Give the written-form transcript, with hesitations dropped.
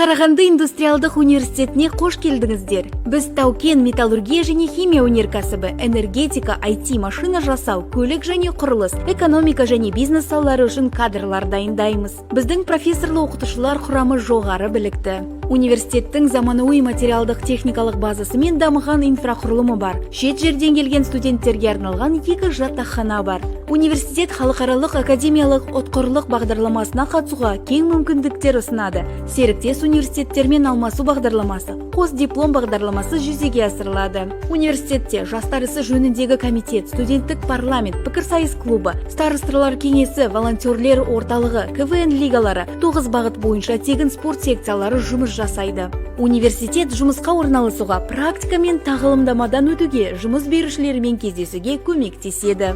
Қарағанды индустриалдық университетіне қош келдіңіздер! Біз тау-кен, металлургия және химия өнеркәсібі, энергетика, IT, машина жасау, көлік және құрылыс, экономика және бизнес салалары үшін кадрлар дайындаймыз. Біздің профессорлы оқытушылар құрамы жоғары білікті. Университеттің заманауи материалдық техникалық базасы мен дамыған инфрақұрылымы бар. Шет жерден келген студенттерге арналған екі жатақхана бар. Университет халықаралық академиялық ұтқырлық бағдарламасына қатысуға кең мүмкіндіктер ұсынады. Серіктес университеттермен алмасу бағдарламасы, қос диплом бағдарламасы жүзеге асырылады. Университетте жастар ісі жөніндегі комитет, студенттік парламент, пікірсайыс клубы, старосталар кеңесі, волонтерлер орталығы, КВН лигалары, тоғыз бағыт бойынша тегін спорт секциялары жұмыс жасайды. Университет жұмысқа орналасуға, практика мен тағылымдамадан өтуге, жұмыс берушілермен кездесуге көмектеседі.